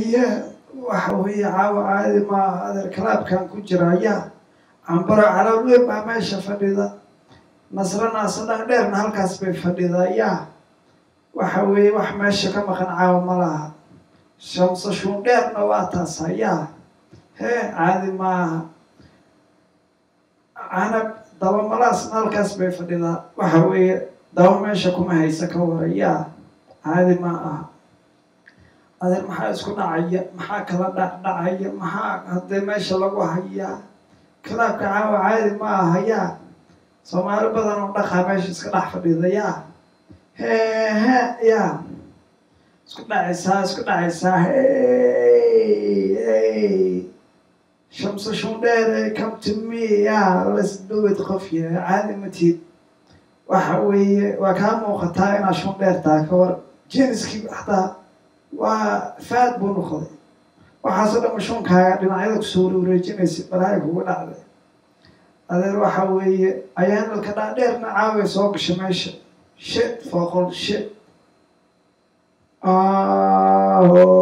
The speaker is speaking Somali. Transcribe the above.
Weeye, waxa weeye, caawa caadi maaha, adeer. Clubkan ku jira yaa Cambaro calool weyn baa meesha fadhida, Nasro naasa dhaadheerna halkaas bay fadhidaa. Yaa waxa weeye, wax meesha ka maqan caawa ma laha. Shamso shuundheerna waa taasa. Yaa hee, caadi maaha. Canab dabamalaasna halkaas bay fadhidaa. Waxa weeye, daba meesha kuma haysa, ka wara. Yaa caadi ma aha, adeer. Maxaa isku dhacaya? Maxaa kala dhacdhacaya? Maxaa haddee meesha lagu hayaa? Clubka caawa caadi ma aha. Yaa Soomaali badan oo dhaqaa meesha iska dhex fadhida. Yaa hee he, yaa isku dhacaysaa, isku dhacaysaa. Hey hey, Shamso shundheere, come to me. Yaa, let's do it. Qof ya caadi ma tihid. Waxa weeye, waa kaa muuqataa inaad shundheer tahay. Ka war jeanskii xataa waa faad buu noqday. Waxaasoo dhan mashuunkaaga dhinacyada kusoo wareejinaysa, balaayo kugu dhacday, adeer. Waxa weeye, ayaan ilka dhaadheerna caaway soo gashay meesha. Shit, fooqol shit. Aho.